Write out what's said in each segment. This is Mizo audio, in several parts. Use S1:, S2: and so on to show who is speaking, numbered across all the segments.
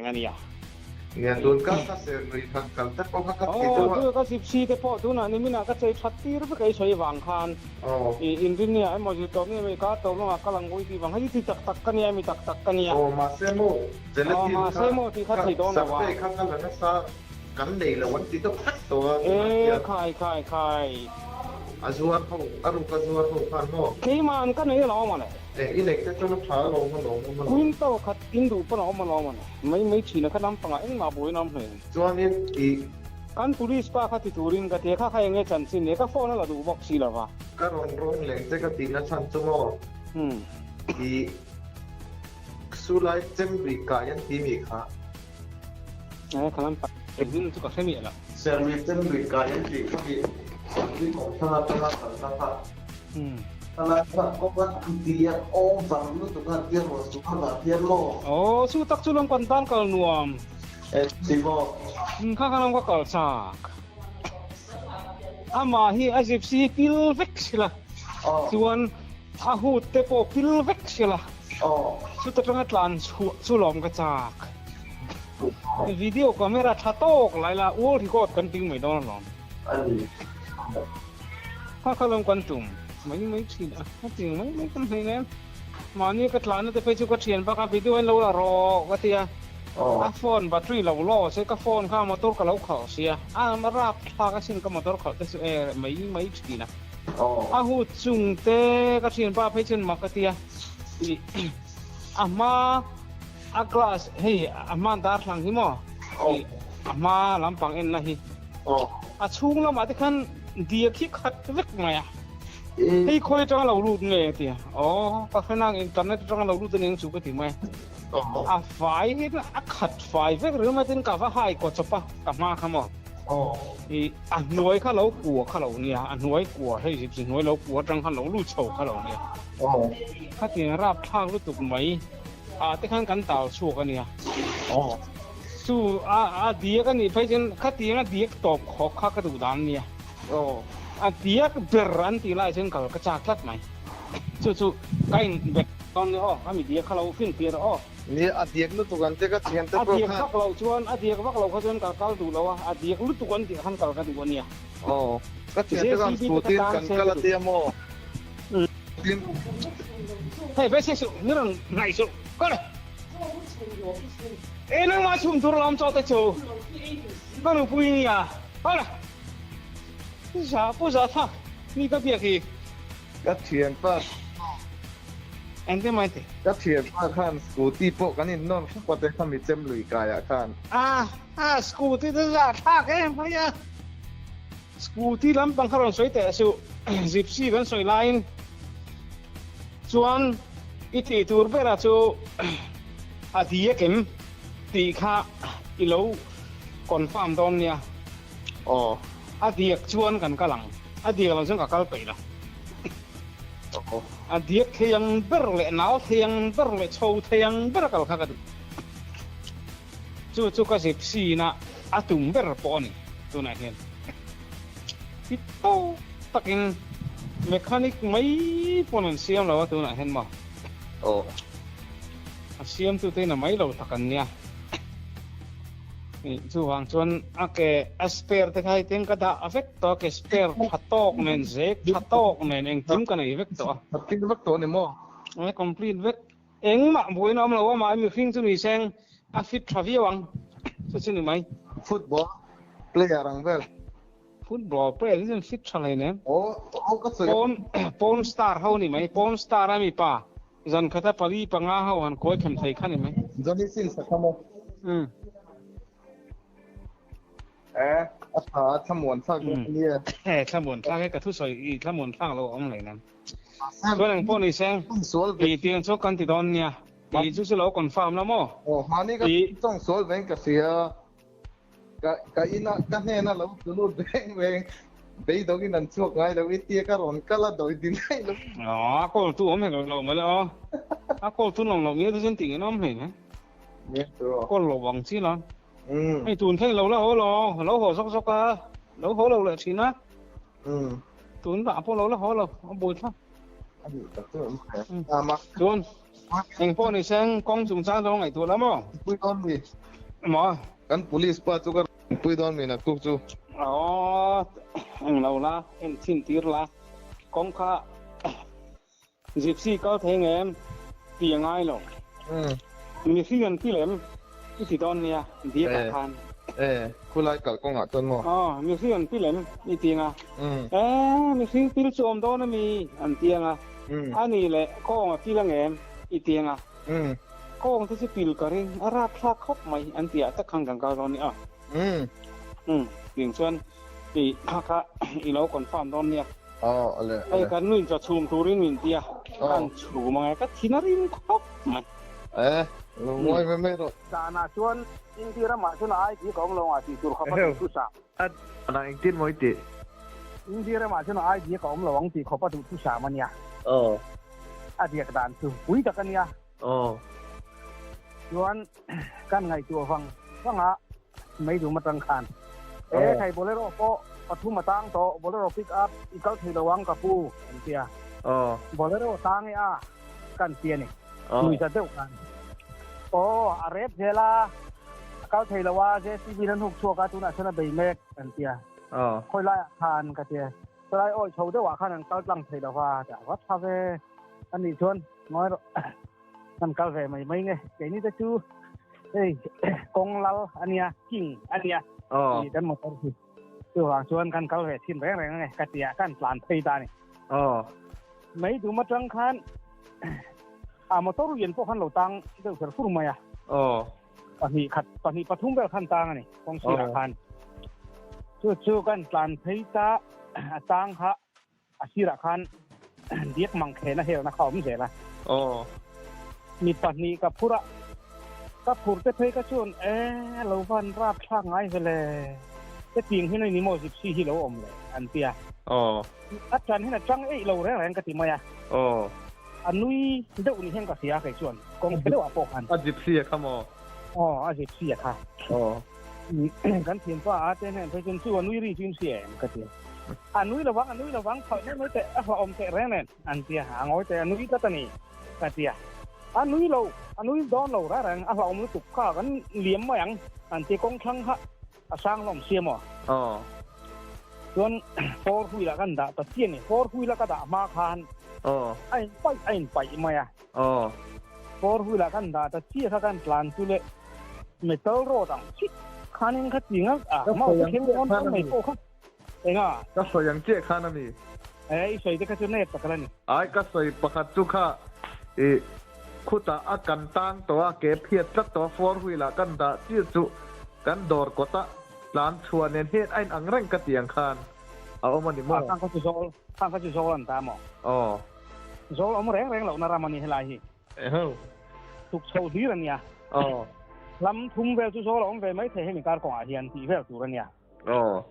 S1: reng a nia.
S2: Nia, tun kar ka ser lui han kal te pawh kha ka ti deuh a.
S1: Aw, ka gypsy te pawh tunah niminah ka chei that tir vek a i sawi vang khan. I inrinnia emaw zirtawp nge emaw i kar tawp lamah kal ang u i tih vang khan i ti tak tak ka nia, mi tak tak ka nia.
S2: Aw, mahse maw gelatin
S1: kha
S2: kha survey kha ka la nasa kan nei lo an ti deuh vek tawh a tunah hian.
S1: E khai khai khai.
S2: A zuar ho, a ruk a zuar ho khan maw?
S1: Keima'n ka nei alawm a le.
S2: E, i neih te chuan a tha alawm alawm awm alawm.
S1: Quintal khat in duh pawn a awm alawm a le. Mai mai thin a kha lampangah engmah buaina awm hle.
S2: Chuanin i.
S1: Kan police pa kha ti turin ka ti a, kha kha enge chanchin nia, ka phone a la duh bawk si lova.
S2: Ka rawn rawng leng che ka tihna chhan chu maw? I Sulai chem lui kai an ti mi kha.
S1: E, kha lampang engin chu ka hre miah lo.
S2: Serlui chem lui kai an tih kha hi Serlui kawmthlang atanga kalna kha.
S3: Thalai kha kawng a ti a over lutuk a tia ruah chu a vah hian maw?
S1: Aw, chu tak chu lawm kan tan kal nuam.
S3: E ti maw?
S1: Kha kha lawm ka kal chak. Amah hi a gypsy hi pil vek sila. Chuan a hood te pawh pil vek sila. Chuta tanga tlan chhuah chu lawm ka chak. Video camera tha tawk lai la world record kan ting mai dawn alawm. Kha kha lawm kan tum mai mai thin a, a ting mai mai kan hmei nen. Mahni ka tlanna te phei chu ka thian bak a, video in lo la rawh ka ti a, a phone battery lo law se ka phone kha motor ka lo khalh sia, a rap thlak asin ka motor khalh te chu e mai mai thin a. A hut chung te ka thianpa phei chuan mak ka ti a, ih a hma a glass hei a hma darthlang hi maw ih a hma lampang enna hi. A chhung lamah te khan diak hi khat vek mai a. Hei khawi atanga lo lut nge a ti a. Aw ka hre nang internet atanga lo lut a ning chu ka ti mai. A fai hi a khat fai vek ringawt mai tin ka va hai kaw chawp a ka hma kha maw. I a hnuai kha lo kua kha lo nia a hnuai kua hei zip chi hnuai lo kua atang khan lo lut chho kha lo nia. Khatiang rapthlak lutuk mai. Ah te khan kan tal chhuak a nia. Chu a a diak a nih phei chuan khatiang a diak tawp khawk kha ka duh dan a nia. A diak ber an tih lai chuan kal ka chak tlat mai. Chu chu ka in bet dawn nia aw, ami diak kha lo fin tir rawh aw.
S2: Nia a diak lutuk an tia ka thian te
S1: A
S2: pawh
S1: diak
S2: khan.
S1: vak loh chuan a diak vak loh kha chuan kal kal duh lo a, a diak lutuk an tih khan kal ka duh a nia.
S2: Aw ka thian te khan
S1: JCB te
S2: scooty
S1: ka
S2: in
S1: tan
S2: kan
S1: se
S2: kal
S1: ka
S2: a
S1: duh.
S2: tia maw.
S1: Hei ve se suh ni rawn ngaih suh kal e nangmah chhum tur lawm chaw te chu ka nupui nia kal za pu za tha mi ka biak hi.
S2: Ka thianpa
S1: Engtin mai ti.
S2: Ka thianpa khan scooty pawh kan in nawr hrep a te kha mi chem lui kaiah khan.
S1: A a scooty te za thlak em mai a. Scooty lampang kha rawn sawi teh suh, Gypsy kan sawi laiin chuan i tih tur bera chu a diak em tih kha i lo confirm dawn nia.
S2: Aw.
S1: A diak chuan kan kal ang, a diak lo chuan ka kal peih lo.
S2: Aw.
S1: A diak thei ang ber leh nau thei ang ber leh chho thei ang ber a kal kha ka duh. Chu chu ka Gypsy na a tum ber pawh a ni tunah hian. Ti tawk takin mechanic mai pawn an siam lo a tunah hian maw.
S2: Aw.
S1: A siamtute in a mai lo tak an nia. Chuvang chuan a ke a spare te kha hei tin ka dah vek tawh a ke spare tha tawk nen zek tha tawk nen engkim ka nei vek tawh a.
S2: Complete vek tawh a ni maw?
S1: Complete vek. Engmah buaina awm lo a, mahni mihring chu ni seng a fit tha viau ang chu chu ni mai.
S2: Football player ang vel.
S1: Football player hi chuan fit tha hlei nem.
S2: Aw aw ka sawi.
S1: Pawn pawn star ho ni mai, pawn star a mipa zan khata pali panga ho han kawi khem thei kha ni mai.
S2: Johnny Sins a kha maw?
S1: Umm.
S2: E a tha a thlamuan thlak dawn a nia.
S1: E thlamuan thlak e ka thusawi i thlamuan thlak lo a awm hlei nem. Chuan eng pawh ni se, i tiang chu kan ti dawn nia, i chu chu lo confirm la maw?
S2: Aw, mahni ka tawng sual veng ka hria, ka ka ina ka hnena lo tlu lut veng veng, beidawngin an chhuak ngai lo i tia ka rawn kal a dawi din daih lo.
S1: Aw, a call tu awm hek lo mawle aw, a call tu lawm lo nge chu chuan tih ngei awm hlei ne. Call lo vang chi la. Hei tun thleng lo la haw lo, lo haw zawk zawk a, lo haw lo leh thin a. Tun lah pawh lo la haw lo, a buai thlap. Chuan eng pawh ni seng kawng chungchang lo ngaihtuah la maw?
S2: Pui dawn mi.
S1: Maw?
S2: Kan police pa chu ka pui dawn mi naktuk chu.
S1: Aw eng lo la en chhin tir la kawng kha Gypsy kal thei ngem ti a ngai lo. Mihring an ti lem i ti dawn nia diak ah khan.
S2: E khulai kal kawngah chuan maw?
S1: Aw mihring an ti lem i ti anga. E mihring pil chu awm dawn ami an ti anga. Ani leh kawng a pil angem i ti anga. Kawng te chu pil ka ring a rapthlak khawp mai an ti ah tak khan kan kal dawn nia. Umm tiang chuan i kha kha i lo confirm dawn nia.
S2: Aw ale ale.
S1: Hei kan nuin chaw chhum turin min ti a, kan chhum ang e ka thin a rim khawp mai.
S2: E lo ngawi mai mai rawh.
S1: Zanah chuan India ramah chuan a ID ka awm lo ang a tih tur khawp a duh thusa.
S2: Zanah engtin maw i tih?
S1: India ramah chuan a ID ka awm lo ang tih khawp a duh thusam a nia.
S2: Aw.
S1: A diak dan chu pui tak a nia.
S2: Aw.
S1: Chuan kan ngaihtuah vang vang a meidum atang khan e thei bolero pawh pathum a tang tawh bolero pick up i kal thei lo ang ka pu an tia bolero tang e a kan ti a ni nui za deuh khan aw a rep zel a a kal thei lo a JCB in an huk chhuak a tunah chuan a bei mek an tia khawi laiah khan ka tia Chulai awi chho deuhah khan an kal tlang thei lo va, a va tha ve. A nih chuan ngawi rawh, kan kal ve mai mai nge. Keini te chu hei kawng lal a nia, king a nia tih kan motor hi. Chuvang chuan kan kal ve thin reng reng ange ka tia kan tlan phei ta a ni. Mai dum atang khan a motor lian pawh khan lo tang deuh fer fur mai a. Pahnih khat pahnih pathum vel khan tang a ni kawng sirah khan. Chu chu kan tlan phei ta a tang kha a sirah khan diak mang khen a helna kha awm zel a. Mi pahnih ka phur a, ka phur te phei ka chuan e lo van rap thlak ngai vele hetiang hian a ni maw gypsy hi lo awm le an ti a. A tan hian a tang eih lo reng reng ka ti mai a. A nui deuh ni hian ka hria kei chuan kawng chhe deuhah pawh khan.
S2: A gypsy a kha maw?
S1: Aw, a gypsy a kha.
S2: Aw.
S1: Kan thianpa a te hnen phei chuan chu a nui ri chu in hria em ka ti. A nui lovang, a nui lovang, khalh mai mai teh, a hlauhawm teh reng nen an ti a, a ngawi teh, a nui tlat a ni ka ti a. A nui lo, a nui dawn lo reng reng, a hlauhawm lutuk kha kan liam mai ang an ti kawng thlang kha. A sang hlawm sia maw?
S2: Aw.
S1: Chuan four wheel ah kan dah ta chiah ni. Four wheel a ka dah hma khan
S2: Aw.
S1: a in paih a in paih mai a.
S2: Aw.
S1: Four wheel ah kan dah ta chiah kha kan tlan chu le metal road ang chik khanin kha ti ngak a
S2: Ka
S1: mau
S2: sawi
S1: te
S2: ang
S1: khem
S2: chiah
S1: dawn
S2: khan
S1: dawn
S2: a
S1: mai
S2: mi.
S1: pawh kha. Enga?
S2: Ka sawi ang chiah khan a mi.
S1: E i sawi te kha chu nep tak a la ni.
S2: Ai ka sawi pakhat chu kha i khutah a kan tang tawh a, ke phiat tlat tawh a, four wheel ah kan dah chiah chu kan dawr kawta tlan chhuah nen hian a inang reng ka tih ang khan a awm a ni maw?
S1: Khang kha chu zawl, khang kha chu zawl an ta maw?
S2: Aw.
S1: Zawl awm reng reng lohna ram a ni helai hi.
S2: Eho.
S1: Tuk chho hlir a nia.
S2: Aw.
S1: Lam thum vel chu zawl a awm ve mai thei hemi kar kawngah hian tih vel tur a nia.
S2: Aw.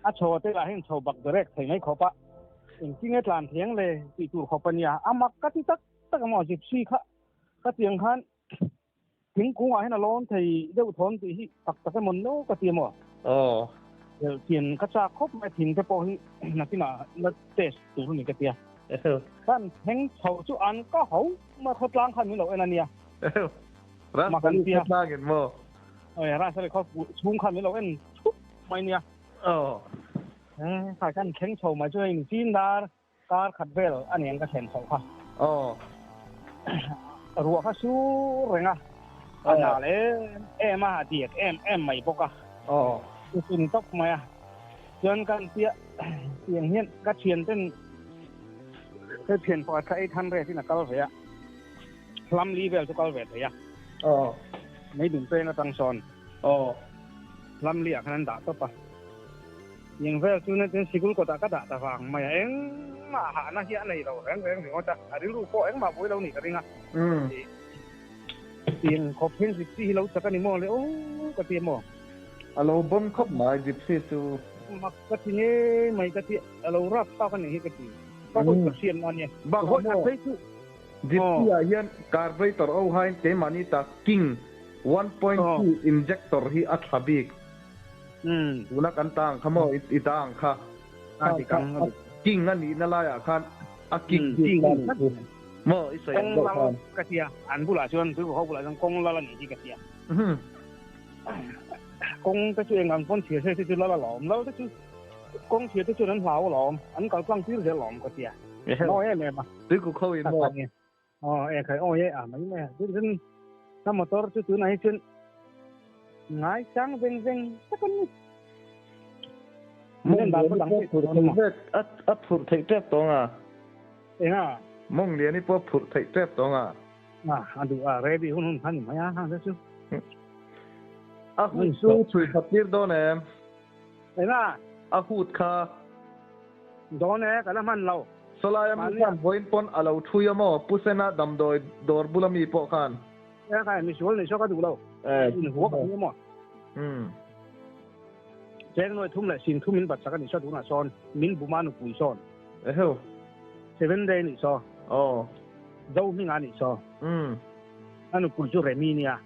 S1: A chho te lah hian chho bak direct thei mai khawp a, engtinge tlan thiang le tih tur khawp a nia. A mak ka ti tak tak a maw gypsy kha ka tiang khan thingkung ah hian a lawn thei deuh thawn tih hi tak tak emaw no ka ti emaw.
S2: Aw.
S1: Thian ka chak khawp mai thing te pawh hi nakinah la test tur a ni ka tia. Kan thleng chho chu an ka ho mai khawtlang khan min lo en a nia.
S2: Ram khawtlang in maw?
S1: Oi Rasari khaw chhung khan min lo en thup mai nia.
S2: Aw.
S1: Khai kan thleng chho mai chu hei ni chin dar kar khat vel a ni ang ka thlen chho kha.
S2: Aw.
S1: Ruah kha sur reng a. A nal em em a, a diak em em mai bawk a.
S2: Aw.
S1: Chutun tawp mai a. Chuan kan tia tiang hian ka thian ten ka thian pakhat kha 800 in a kal ve a. Hlam li vel chu kal ve thei a.
S2: Aw.
S1: Mei dum peng atang sawn.
S2: Aw.
S1: Hlam li ah khan an dah tawp a. Eng vel chu na chuan sikul kawtah ka dah ta vang mai a. Engmah hahna hi a nei lo reng reng ringawt a. A rilru pawh engmah buai lo nih ka ring a. Tiang khawp hian gypsy hi lo chak a ni maw le aw ka ti a maw.
S2: A lo bon khawp mai gypsy chu.
S1: Mak ka ti ngei mai ka ti. A lo rap thlak a nih hi ka ti. Ka hawi ka hriat na nia.
S2: Bak
S1: Hawi khat phei chu.
S2: Gypsy ah hian carburetor o hain keimahni ta King 1.2 injector hi a tha bik. Tuna kan ta ang kha maw i ta ang kha. King a nihna laiah khan. A kick bik ta nih chu. Maw i sawi ang deuh khan.
S1: Ka tia, an bulah chuan tui ho bulah chuan kawng lal a nih hi ka tia. Kawng te chu eng an pawn thir se te chu lal a lawm, lal te chu kawng thir te chuan an hlau alawm, an kal tlang tir zel alawm ka tia. Mawi em em a.
S2: Tui ku kho in maw.
S1: Aw e khai aw e a mai mai a. Chuan chuan ka motor chu tunah hi chuan ngai chang veng veng tak an ni.
S2: Mawng lian i pawh phurh theih vek a a phurh theih tep tawng a.
S1: Enga?
S2: Mawng lian i pawh phurh theih tep tawng a.
S1: A a duh a ready hun hun khan ni mai a hang te chu.
S2: A hut chu chhui khat tir dawn em?
S1: Enga?
S2: A hut kha.
S1: Dawn e, ka la hman lo.
S2: Sawlai a mi khan vawiin pawn a lo thui a maw? Pu Sena damdawi dawr bula mi pawh khan.
S1: E khai, misual nih saw ka duh lo. Inhua ka hmu a maw? Cheng nawi thum leh sin thum in bat sak a nih saw tunah sawn min buma nupui sawn.
S2: Eheu.
S1: Seven day nih saw.
S2: Aw.
S1: Zo hming a nih saw. A nupui chu Remi nia.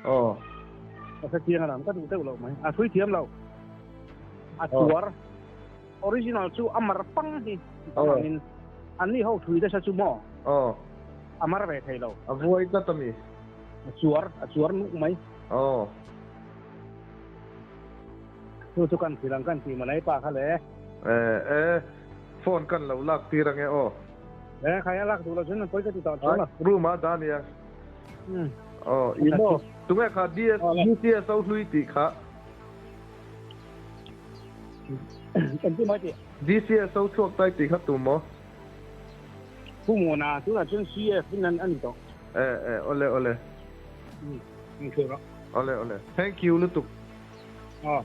S2: Aw.
S1: Ka hre chiang alawm, ka duh deuh lo mai. A hrui thiam lo. A tuar. Original chu a mar pang hi. Chuvangin an ni ho thui nasa chu maw?
S2: Aw.
S1: A mar ve thei lo.
S2: A vuai tlat a mi.
S1: A chuar, a chuar nuk mai.
S2: Aw.
S1: Chu chu kan thil ang kan ti malai pa kha le.
S2: E, e, phone kan lo lak tir ange aw.
S1: E, khai a lak duh lo chuan an pawi ka ti tawh chuang lo.
S2: Room a dah nia. Aw, i maw? Tunge kha DS, DCSO hlui tih kha.
S1: Engtin mai tih?
S2: DCSO chhuak tai tih kha tum maw?
S1: Pu Muna, tunah chuan CF in a ni tawh.
S2: E e, awle awle.
S1: Umm, inchhir rawh.
S2: Awle awle. Thank you lutuk.
S1: Aw.